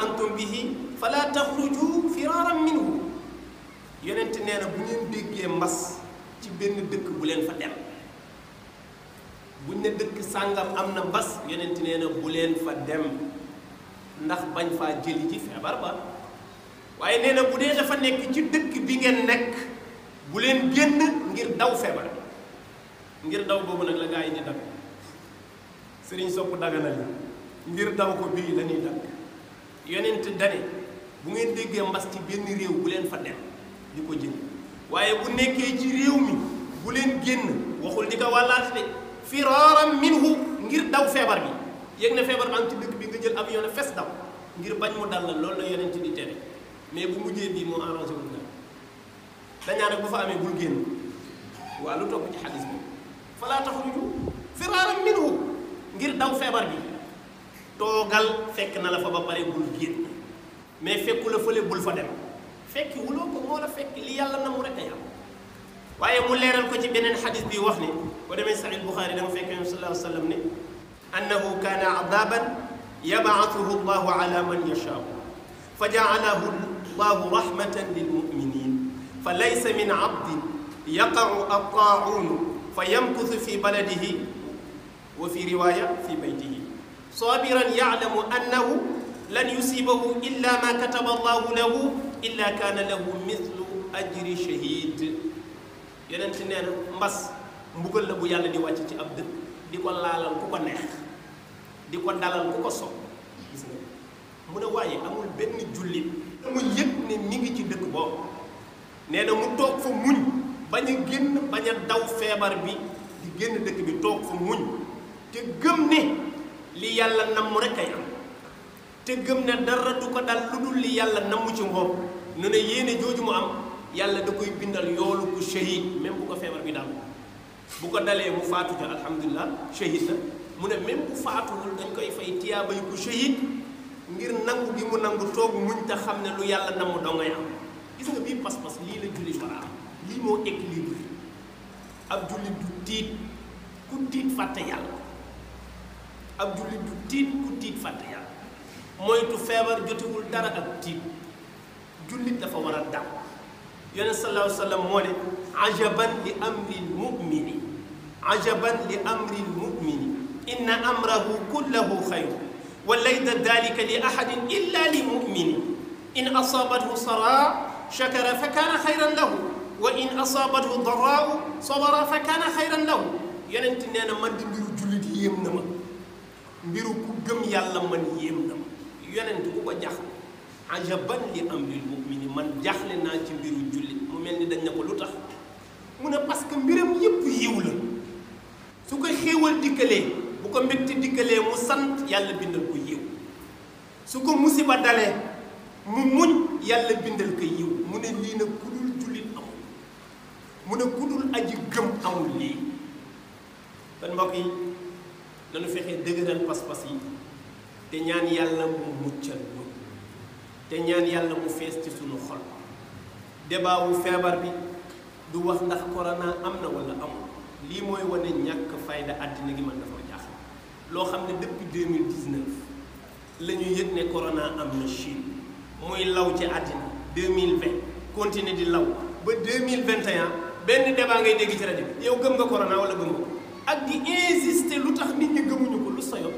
antum bihi fala taxruju firaaran minhu yonent nee na bu ngeen déggee mbas ci benn dëkk bu leen fa dem buñ ne dëkk sàngam am na mbas yonent nee na bu leen fa dem ndax bañ faa jëli ci feebar ba waaye nee na bu dee dafa nekk ci dëkk bi ngeen nekk bu leen génn ngir daw feebar bi ngir daw boobu nag la gaa yi di dag sëriñ sopp dagana li ngir daw ko bii la ñuy dag yonent dane bu ngeen déggee mbas ci benn réew bu leen fa dem di ko jël waaye bu nekkee ci réew mi bu leen génn waxul di ko wàllaate de firaaram minhu ngir daw feebar bi yéeg na feebar am ci dëkk bi nga jël avion ne fes daw ngir bañ mu dal la loolu la yonent di tere mais bu mujjee bii moo arrangé wul nga dañaa nag bu fa amee bul génn waa lu topp ci xadis bi falaa taxruju firaaram minhu ngir daw feebar bi toogal fekk na la fa ba pare bul génn mais fekku la fële bul fa dem fekki wuloo ko moo la fekk li yàlla na mu rek a yàlla waaye mu leeral ko ci beneen xadis bi wax ne boo demee Sahih Bukhari da nga fekk sallallahu alayhi wa sallam ne annahu kaana adaban yabaatuhu llahu ala man yashaau fa jaalahu llahu rahmatan lilmuminin fa laysa min abdin yaqacu attaacuunu fa yamkusu fi baladihi wa fi riwaya fi baytihi sabiran yaclamu annahu lan yusibahu illa ma kataba allahu lahu illa kaana lahu mithlu ajri shahid yeneen ci nee na mbas mbugal la bu yàlla di wàcc ci ab dëkk di ko laalal ku ko neex di ko dalal ku ko sopp gis nga mu ne waaye amul benn jullit mu yëg ne mi ngi ci dëkk boobu nee na mu toog fa muñ bañ a génn bañ a daw feebar bi di génn dëkk bi toog fa muñ te gëm ne li yàlla namm rek ay am te gëm ne dara du ko dal lu dul li yàlla namm ci moom nu ne yéene jooju mu am yàlla da koy bindal yoolu ku shahid même bu ko feebar bi dal bu ko dalee mu faatu ca alhamdulilah shahid la mu ne même bu faatuwul dañ koy fay tiyaabay ku shahid ngir nangu gi mu nangu toog muñ te xam ne lu yàlla namm doo ngay am gis nga bii pas-pas lii la jullit war a am lii moo équilibre ab jullit du tiit ku tiit fàtte yàlla ab jullit du tiit ku tiit fàtte yàlla moytu feebar jotewul dara ak tiit jullit dafa war a daw yonent sallallahu alayhi wa sallam moo ne ajaban li amri lmumini ajaban li amri lmumini inna amrahu kullahu xayru wa laysa dalika li ahadin illa li mumini in asabathu saraa shakara fa kaana xayran lahu wa in asabathu daraau sabara fa kaana xayran lahu yonent nee na man di mbiru jullit yéem na ma mbiru ku gëm yàlla man yéem na ma yonent ku ko jax ajaban li amril mumini man jaxle naa ci mbiru jullit mu mel ni dañ ne ko lu tax mu ne parce que mbiram yépp yiw la su ko xéewal dikkalee bu ko mbégte dikkalee mu sant yàlla bindal ko yiw su ko musiba dalee mu muñ yàlla bindal ko yiw mu ne lii nag ku dul jullit amul mu ne ku dul aji gëm amul lii kon mbokk yi nañu fexee dëgëral pas-pas yi te ñaan yàlla mu muccal ñu te ñaan yàlla mu fees ci sunu xol débat wu feebar bi du wax ndax corona am na wala amul lii mooy wane ñàkk fayda àddina gi man dafa jaaxal loo xam ne depuis 2019 la ñu yëg ne corona am na Chine muy law ci àddina 2020 continuer di law ba 2021 benn débat ngay dégg ci rajo bi yow gëm nga corona wala gëm nga ko ak di insister lu tax nit ñi gëmuñu ko lu sayo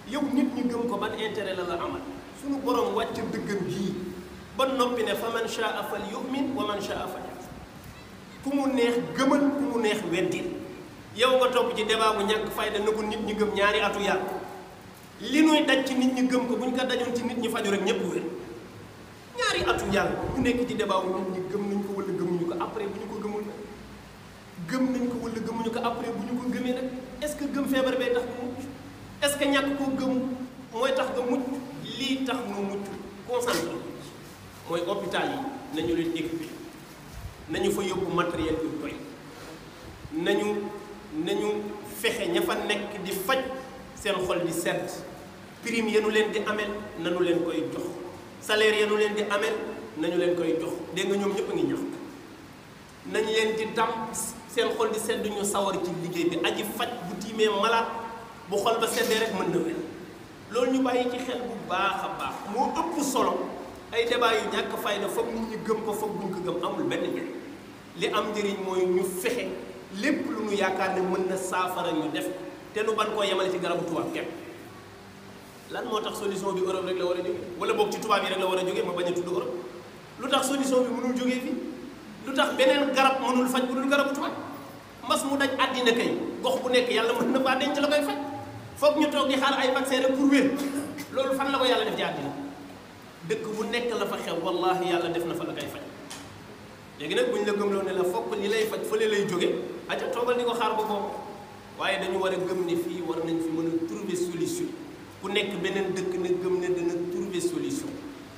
yow nit ñi gëm ko ban intérêt la la amal suñu borom wàcc dëggam gii ba noppi ne fa man shaa fal yu'min wa man shaa fal yakfur ku mu neex gëmal ku mu neex weddil yow nga topp ci débat bu ñàkk fayda na ko nit ñi gëm ñaari atu yàlla li nuy daj ci nit ñi gëm ko bu ñu ko dajoon ci nit ñi faju rek ñépp wér ñaari atu yàlla ñu nekk ci débat bu nit ñi gëm nañ ko wala gëmuñu ko après bu ñu ko gëmul nag gëm nañ ko wala gëmuñu ko après bu ñu ko gëmee nag est-ce que gëm feebar bee tax nga mucc est-ce que ñàkk koo gëm mooy tax nga mucc lii tax nga mucc concentré mooy hôpital yi nañu leen équipé nañu fa yóbbu matériel yu doy nañu fexe ña fa nekk di faj seen xol di sedd prime yenu leen di amel nañu leen koy jox salaire yenu leen di amel nañu leen koy jox dégg nga ñoom ñëpp a ngi ñax nañ leen di dam seen xol di sedd ñu sawar ci liggéey bi aji faj bu tiimee malade bu xol ba seddee rek mën na wér loolu ñu bàyyi ci xel bu baax a baax moo ëpp solo ay débat yu ñàkk fayda foog nit ñi gëm ko foog buñ ko gëm amul benn njëriñ li am njëriñ mooy ñu fexe lépp lu ñu yaakaar ne mën na saafara ñu def te nu ban koo yemale ci garabu tubaab képp lan moo tax solution bi Europe rek la war a jóge wala boog ci tubaab yi rek la war a jóge ma bañ a tudd Europe lu tax solution bi mënul jógee fii lu tax beneen garab mënul faj bu dul garabu tubaab mbas mu daj àddina kay gox bu nekk yàlla mën na faa denc la koy faj foog ñu toog di xaar ay vaccin rek pour wér loolu fan la ko yàlla def ci àddina dëkk bu nekk la fa xew wallahi yàlla def na fa la koy faj léegi nag buñ la gëmloo ne la fokk li lay faj fële lay jóge aca toogal di ko xaar ba boobu waaye dañu war a gëm ne fii war nañ fi mën a trouver solution ku nekk beneen dëkk na gëm ne dana trouver solution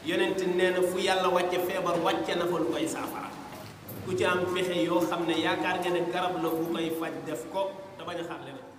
yonent nee na fu yàlla wàcce feebar wàcce na fa lu koy saafara ku ci am pexe yoo xam ne yaakaar nga ne garab la bu koy faj def ko te bañ a xaar leneen